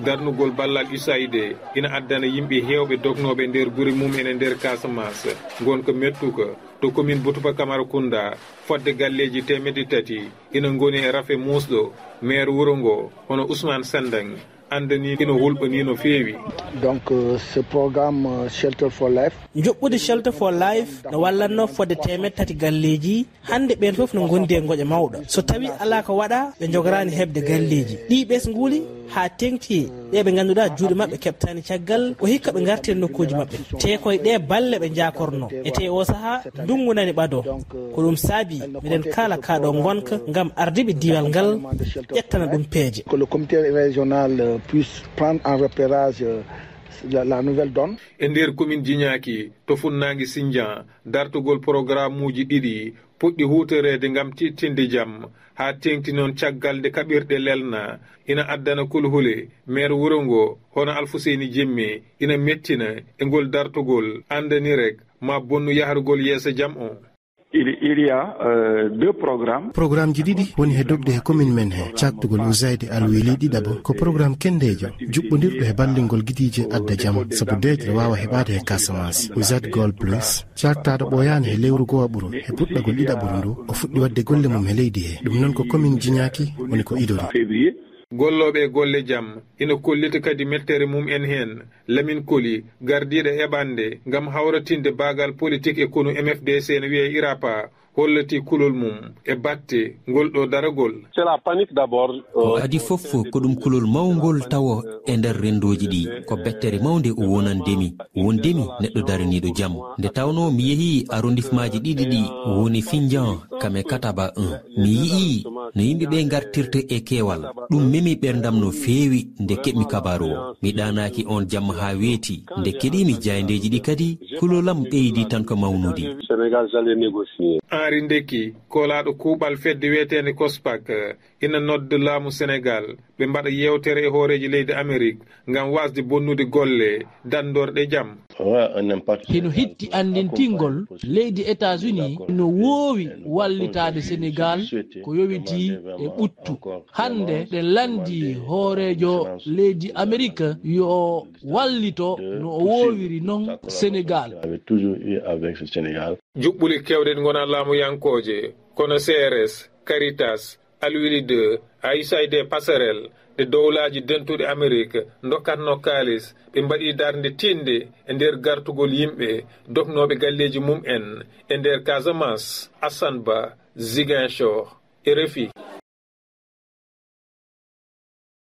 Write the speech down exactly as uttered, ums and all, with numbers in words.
Darnugol ballal U S A I D ina addana yimɓe heewɓe dognooɓe nder gure mum en e nder Casamance, ngonka mettuka to commune Boutoupa Camaracounda, fodde galleeji teemedde tati ina ngoni e rafe muusɗo. Maire wuro ngo, hono Ousmane Sandang, anndani ina hulɓanii no feewi. Donc, euh, ce programme, euh, Shelter for Life. Njoɓɓude Shelter for Life no wallatnoo fodde teemeɗɗe tati galleeji. Hannde ɓeen fof no ngondi e ngoƴa mawɗo. So tawii alaa ko waɗaa, ɓe njogoraani heɓde galleeji. Ɗii ɓesnguuli haa teeŋti e ɗe ɓe ngannduɗaa juuɗe maɓɓe keɓtaani caggal, ko hikka ɓe ngartiri nokkuuji maɓɓe. Te koye ɗee balle ɓe njaakornoo. E te oo sahaa, ndunngu nani ɓadoo. Ko ɗum saabii miɗen kaala kaa ɗoo ngonka ngam ardiiɓe diiwal ngal ƴettana ɗum peeje. Que le comité régional, euh, puisse prendre en repérage, euh, la, la nouvelle donne. E nder commune Djinaki, to funnaange Sindian, dartugol programmuuji ɗiɗi puɗɗi huutoreede ngam tiiɗtinde jam, haa teeŋti noon caggal nde kaɓirɗe lelna, ina addana kulhule. Maire wuro ngo, hono Alfuseyni Jemme, ina mettina e ngol dartugol, anndani rek ma bonnu yahrugol yeeso jam o. Il, il y a, euh, deux programmes. Programmeji ɗiɗi woni he dogde he commune men he, caaktugol U S A I D e Alweli ɗiɗaɓo, ko programme kenndeejo, juɓɓondirɗo he ballingol gidiije adda jam, sabu deeƴre waawa heɓaade he Casamance. U S A I D Goal Plus, caaktaaɗo ɓooyaani he lewru gooɓuru, he puɗɗagol ɗiɗaɓuru ndu, o fuɗɗi waɗde golle mum he leydi he. Ɗum noon ko commune Djinaki woni ko idori. Février. Gollooɓe e golle jam ina kollita kadi mettere mum en heen. Lamine Koli, gardiiɗo eɓɓannde ngam hawritinde baagal politik e konu M F D C, no wiyee IRAPA, hollitii kulol mum e batte ngol ɗoo daragol. C'est la panique d'abord. Ko adii fof, ko ɗum kulol mawngol tawo e nder renndooji ɗi. Ko bettere mawnde o wonande mi, wonde mi neɗɗo daraniiɗo jam. Nde tawnoo mi yehii arrondissemaaji ɗiɗi ɗi woni Sindian, kam e Kataba un. Mi yi'ii no yimɓe ɓe ngartirta e keewal. Ɗum memi ɓerndam no feewi nde keɓmi kabaaru o. Mi ɗaanaaki oon jamma haa weeti. Nde keɗiimi jaayndeeji ɗi kadi, kulolam ɓeydi tan ko mawnude. Sénégal, j'allais négocier. Henri Ndekki, koolaaɗo kuuɓal fedde wiyeteende COSPAC, ina nodda laamu Sénégal ɓe mbaɗa yeewtere e hooreejo leydi Amerik ngam waasde bonnude golle danndorɗe jam. Hino hitti anndintingol leydi États-Unis no woowi wallitaade Senegaal ko yowitii e ɓuttu. Hannde ɗen lanndii hooreejo leydi Amerik yo wallito no o woowiri non Senegaal. Juɓɓule keewɗe ɗe ngonaa laamuyankooje, kono C R S, Caritas, Alwili deux, U S A I D Passerelle, ɗe dowlaaji dentuɗi Amerik ndokkatnoo kaalis, ɓe mbaɗi darnde tiiɗnde e nder gartugol yimɓe dognooɓe galleeji mum en e nder Casamance. Assane Ba, Ziguinchor, R F I.